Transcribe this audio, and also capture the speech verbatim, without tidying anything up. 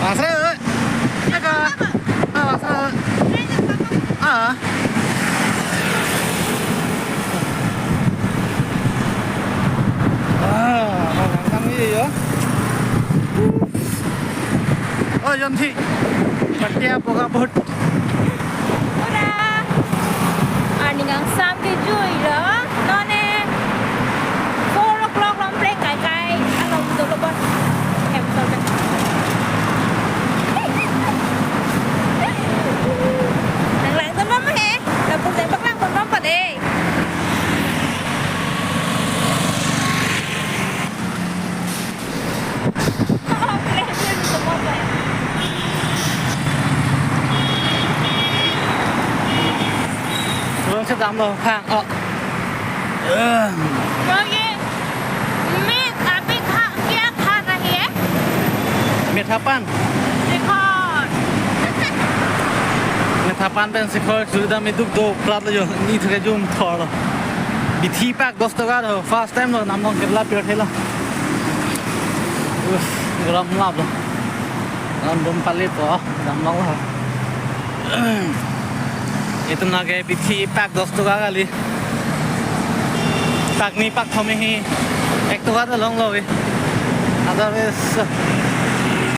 Asra, eh. Eka. Ah, asra. Ah. Ah, nang kami yo. Oh, Jonthi. Patia poka bahut. Ura. Arni kangsam ke jui lo. None four o'clock long pleng kai kai. Along dolo bot. Hem sol ke. Nang langdun bom he. Lapu tembak langdun bom pa de. Rong sedam lo, ha, oh. Eh. Oke. Mit, api kha, kya kha rahe hai? Mitha pan. Sikhar. Mitha pan pen sikhar, suri dam iduk do, prat lo yo, ni thre jum thor. Bithi pak dos toka do, first time lo, namong kerla pir thela. Us, gram lap lo. Gram dum pali po, gram long lo. Itum nake bithi pak dos toka kali. Pak ni pak thom hi ek toka ta long lo ve. Otherwise,